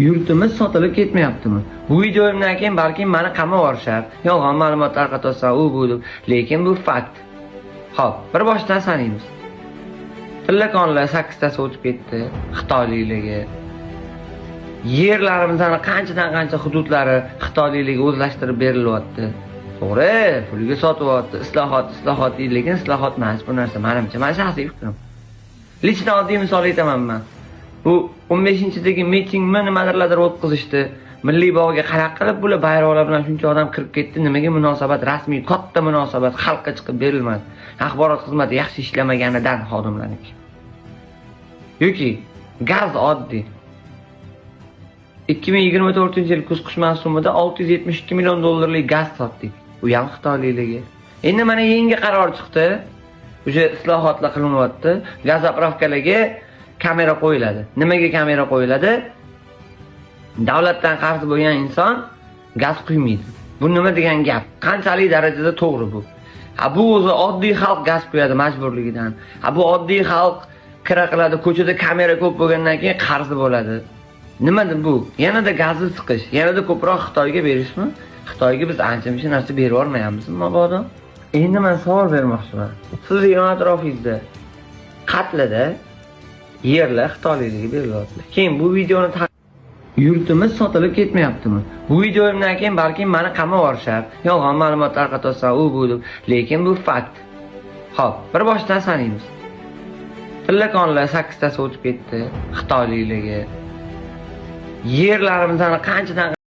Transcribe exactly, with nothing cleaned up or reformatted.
يۇرتىمىز ساتىلىپ كەتمەيەپتىمۇ؟ بۇ ۋىدېئومدىن كېيىن بەلكىم ماڭا قاماپ يۈرۈشەر، يالغان مەلۇمات تارقىتىۋاتىسەن، ئۇ بۇ دەپ. لېكىن بۇ فاكت. خوپ، بىر باشتىن سانايمىز. تېلېكانلار سەككىزتەسى ئۆتۈپ كەتتى، خىتايلىقلارغا. يەرلىرىمىزنىڭ قانچىدىن قانچە ھۇدۇدلىرى خىتايلىقلارغا ئۆزلەشتۈرۈپ بېرىلىۋاتتى. توغرا، پۇلغا ساتىۋاتتى، ئىسلاھات، ئىسلاھات دەيدۇ، لېكىن ئىسلاھات ئەمەس بۇ نەرسە، مەنىڭچە، مەن شەخسىي پىكرىم. لىچنىي ئاددىي مىسال ئېيتىمەن مەن. بۇ ئون بەشىنچىدىكى مىتىنگمۇ نېمىلەردۇر ئۆتكۈزۈشتى. مىللىي باغغا قاراپ قېلىپ، بۇلار بايراقلار بىلەن شۇنچە ئادەم كىرىپ كەتتى. نېمىگە مۇناسىۋەت، رەسمىي، كاتتا مۇناسىۋەت خەلققە چىقىپ بېرىلمىدى. ئاخبارات خىزمىتى ياخشى ئىشلىمىگەندىن خادىملارنىڭكى. ياكى گاز ئاددىي. ئىككى مىڭ يىگىرمە تۆتىنچى يىل كۈز قىش مەۋسۇمىدا ئالتە يۈز يەتمىش ئىككى مىليون دوللارلىق گاز ساتتى. ئۇ يەنە خىتايلىقلارغا. ئەمدى مانا يېڭى قارار چىقتى. ئۇشۇ ئىسلاھاتلار قىلىنىۋاتتى. گاز زاپراكىلىرىغا كامېرا قويۇلىدۇ. نېمىگە كامېرا قويۇلىدۇ؟ دۆلەتتىن قەرز بولغان ئىنسان گاز قۇيمايدۇ. بۇ نېمە دېگەن گەپ؟ قانچىلىك دەرىجىدە توغرا بۇ؟ ھە، بۇ ئۆزى ئاددىي خەلق گاز قۇيىدۇ مەجبۇرلۇقىدىن. ھە، بۇ ئاددىي خەلق كىرا قىلىدۇ، كوچىدا كامېرا كۆپ بولغاندىن كېيىن قەرزى بولىدۇ. نېمىدە بۇ؟ يەنىدە گازنى سىقىش، يەنىدە كۆپرەك خىتايغا بېرىشمۇ؟ خىتايغا بىز ئانچە-مۇنچە نەرسە بېرىپ يۈرمەيمىزمۇ مابادا؟ ئەمدى مەن سوئال بەرمەكچىمەن. سىزنىڭ ئەتراپىڭىزدا قەتلىدە يەرلەر خىتايلىقلارغا بېرىلىۋاتىدۇ. كېيىن بۇ ۋىدېئونى تا- يۇرتىمىز ساتىلىپ كەتمەيەپتىمۇ؟ بۇ ۋىدېئومدىن كېيىن بەلكىم ماڭا قاماپ يۈرۈشەر، يالغان مەلۇمات تارقىتىۋاتىسەن، ئۇ بۇ دەپ. لېكىن بۇ فاكت. خوپ، بىر باشتىن سانايمىز. تېلېكانلار سەككىزتەسى ئۆتۈپ كەتتى، خىتايلىقلارغا. يەرلىرىمىزنىڭ قانچىدىن